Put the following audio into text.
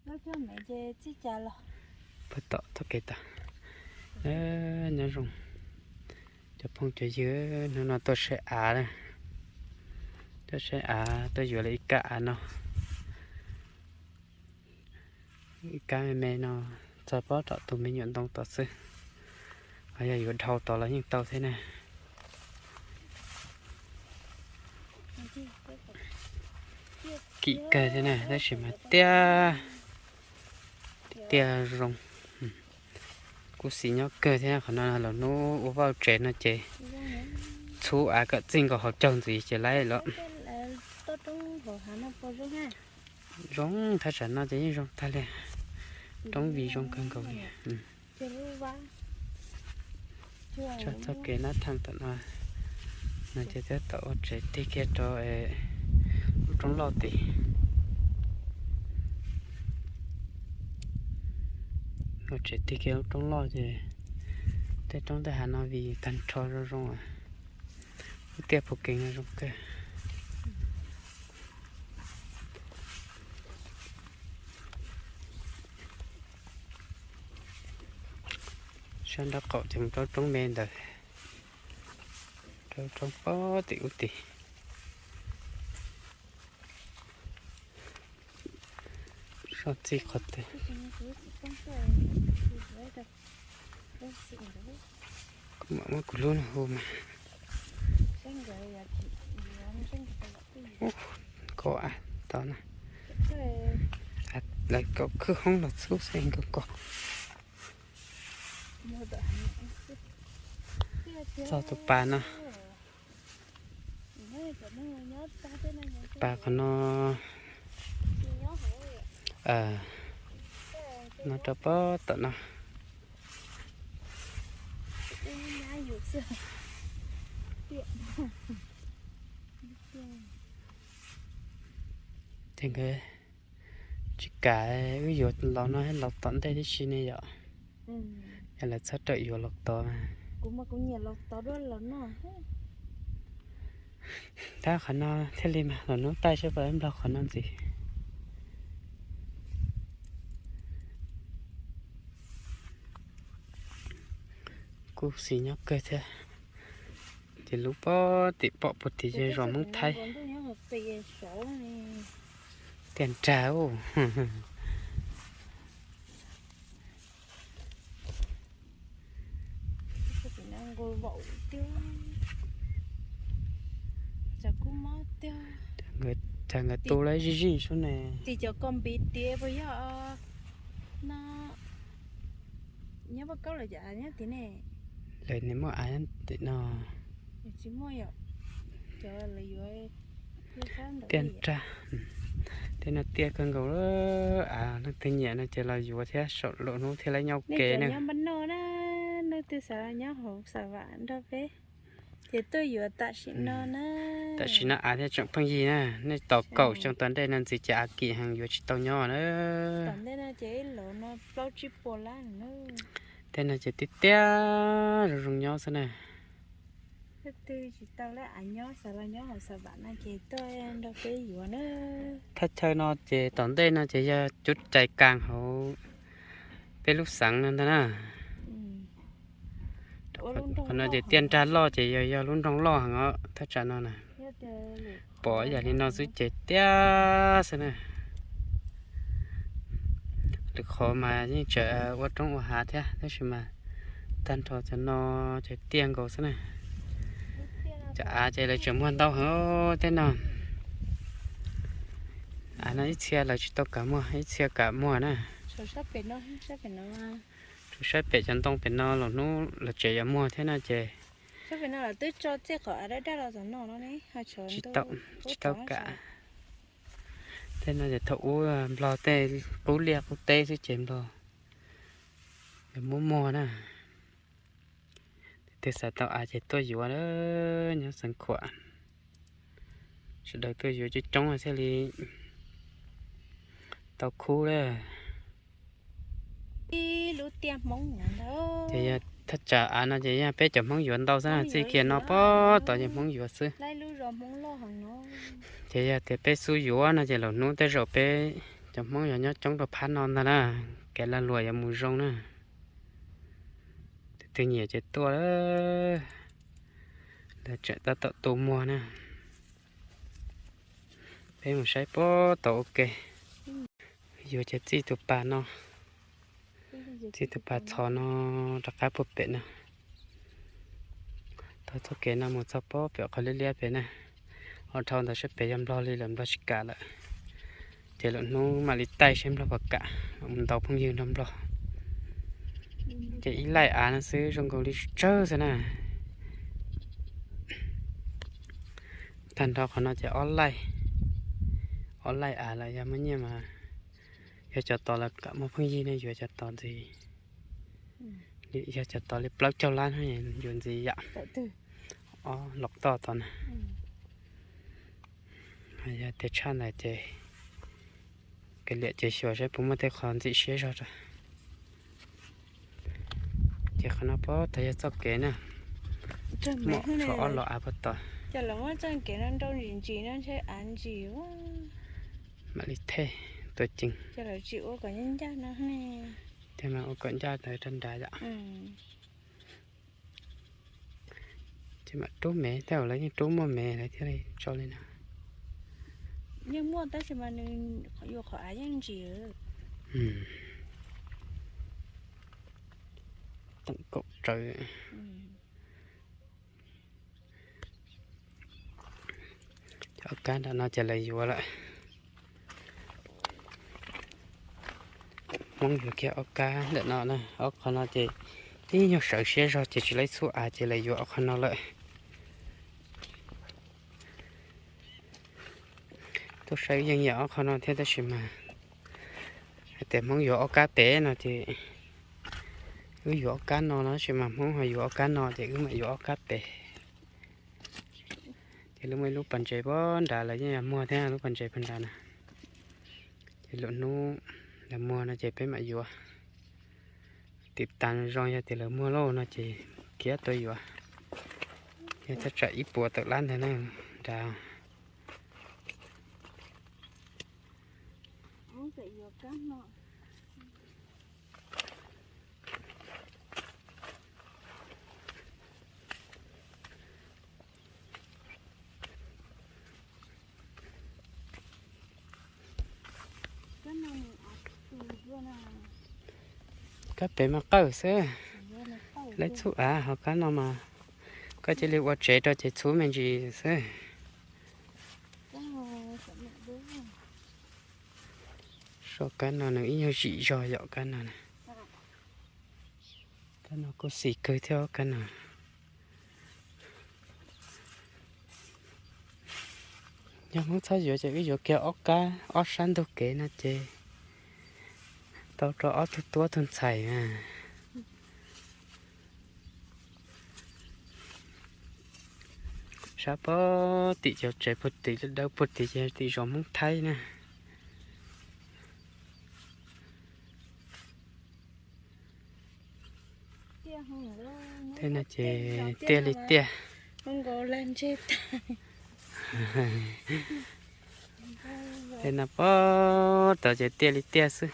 Puag tom txoj kev tod. Nyob zoo cov phooj cov ywg, hnub no tuaj saib av, tuaj saib av, tuaj yuav lawm ib kab av no. Ib kab me me no txog pob tom tus me nyuam ntoo tod xwb. Ho yog yuav dhau tod los yeej tau thiab na. Kim kawg thiab na, tab sis mas tiaj, tiaj zoo. Kuj xis nyob kawg thiab, qhov no lawm hnub ua vaj tsev no ces txhub av kom txij nkaus hauv caug ntxiv ces lawm los. Zoo thaj tsam no ces yeej zoo tag li. Roob vig zoo kawg nkaus li. Txoj kev nab thaj tom no, no ces thiab tom ua tsev tig kiag rau lub roob loj tid. Ua tsev tig kiag lub roob loj ces tej roob tej hav no vig tag nrho zoo zoo. Lub tiaj Phu Kees no zoo kawg. Sab nraub qaum ces mus rau roob me ntawd, rau roob pob tim ub tid. Soj txij qhov twg. Kuv mam muab kuv lub no hu mas. Kos av tod na. Lawv kos khwb hoob los txhub xwb nkaus kos. Txog tus pas no. Pas qhov no, no rau pob tom no. Ces nkawd tsis kam wb yuav los no, los tom ntej tib si ne yom. Yog lawv txhob rawm yuav los tod mas. Tab qhov no thiaj li mas los hnub taij seb puas nplog qhov no ntxiv. Kuj xis nyob kawg thiab. Ces lub pob tim pom puag tim ces zos Hmoob Thaib. Tiaj nrag. Cas nkawd tu lawm zij zij sub ne. Tim cov kos npiv tiav puas yog no? Nyob paj kaub lawm cov av nyob tim ne. Lawv niam muaj av tim no. Tsis muaj yom. Cov lawv yuav tiaj nrag. Tej no tiaj kawg nkaus, av leej twg nyiam no ces los yuav thiab, saum lub hnub thiaj li nyob ua ke na. Nyob npaj noj na, leej twg xav los nyob hauv Xam Vam nrog peb ces tuaj yuav tam sim no na. Tam sim no av thiaj tseem pheej yig na, nej tos kaum xyoo tom ntej no ntxiv ces av kim heev yuav tsis tau nyob na. Tom ntej no ces ib los no plaub tsib puas lab na. Tej no ces tiaj tiaj zoo zoo nyob xwb na. Leej twg tsis tau lab av nyob, xav los nyob hauv Xam Vam no ces tuaj nrog peb yuav na. Thaj chaw no ces tom ntej no ces yog cuab rais kas hauv peb lub xeev no ntag na. Qhov no ces tiaj nrag loj ces yog, yog lub nroog loj heev os thaj tsam no na. Pom yam li no xwb ces tiaj xwb na. Lwm qhov mas yeej tseem ua roob ua hav thiab tab sis mas tag nrho cov no ces tiaj nkaus xwb na. Cov av ces lawv tseem muag ntau heev tej no. Av no ib txhia lawv tsis tau kam muag, ib txhia kam muag na. Tshuav sab pem cov ntoo pem no los hnub lawv tseem yuav muag thiab no ces tsis tau kam. Tej no ces thaum ub nplog tej qub liaj qub teb xwb ces nplog yuav muab muag na. Tus twg xav tau av ces tuaj yuav, nyob Xeev Khuam sawv daws tuaj yuav coob coob thiaj li tau khub lawm. Ces yog thaj tsam av no ces yog peb cov Hmoob yuav ntau xwb na, txij kiag no pob tod ces Hmoob yuav xwb. Ces yog tias peb xub yuav no ces lwm hnub tej zaum peb Cov Hmoob yog nyob coob rau phab no ntag na, kev lag luam yuav mus zoo na. Tus twg nyiam ces tuaj, lawv tseem tab tom tu muag na. Peb mus saib puag tod ua ke. Yuav ces txij tus pas no, txij tus pas txhos no rov qab puag pem no. Taug txoj kev no mus txog puag pem qhov liab liab pem na. Ho dhau ntawd saib pem yog Nplog li lawm, Nplog tsis kam lawm. Ces lwm hnub mam li taij seb Nplog puas kam mus ntaus phooj ywg nrog Nplog. Ces ib laij av no xwb zoo nkaus li tsawg xwb na. Tag nrho qhov no ces ob laij, ob laij av lawm, yog muaj nyiaj mas yog cov tod lawv kam muaj phooj ywg ne yuav cov tod ntxiv. Yog cov tod li plaub caug lab no yuav ntxiv yam. Ob los toj tod na. Yog tias tshaj ntawd ces kav liam ces xyuas saib puas muaj tej qhov ntxim siab zog rau. Ces qhov no puag tod yog txoj kev na, muaj ob los av puag tod. Mam li thej tua ceev, thiaj mas ua kom ncaj ntawd rau nrad yom. Ces mam rub mev, tej zaum lawv yeej rub muaj mev lawv thiaj li tso li no. Yeej muaj tab sis mas nws yuav qhov av yeej ntsis. Teem kaum tsawv. Cov ob kab nram no ces lawv yuav lawm. Hmoob yuav kiag ob kab ntawm no na, ob qhov no ces ib nyuag sawv siab zog ces tsis laib txhub av ces lawv yuav ob qhov no lawm. Tuaj saib wb yeej yam ob qhov no thiab tab sis mas hais tias Hmoob yuav ob kab pem no ces wb yuav ob kab no no tab sis mas Hmoob ho yuav ob kab no ces wb mam yuav ob kab pem. Ces lub muaj ib lub pas ntses puag nrad lawv yeej yog muag thiab, lub pas ntses puag nrad na. Ces lwm hnub lawv muag no ces peb mam yuav. Tim tas zoo yog tias lawv muag lauj no ces khiav tuaj yuav. Yog thaj tsam ib puas tawm lab ntag na nrad. Kab pem mas qawj xwb, laib txhub av, ho kab no mas koj cia li ua tsev rau ces txhub me ntsis xwb. Soj kab no nws ib nyuag zim zog yom, kab no. Kab no kuj xis kawg thiab kab no. Yog Hmoob txhob yuav ces wb yuav kiag ob kab ob sab ntug kev no ces tau rau ob tug tub ob tug ntxhais na. Sab puag tim cov tsev puag tim dawb puag tim ces tim zos Hmoob Thaib na. Tej no ces tiaj li tiaj. Tej no puag tod ces tiaj li tiaj xwb.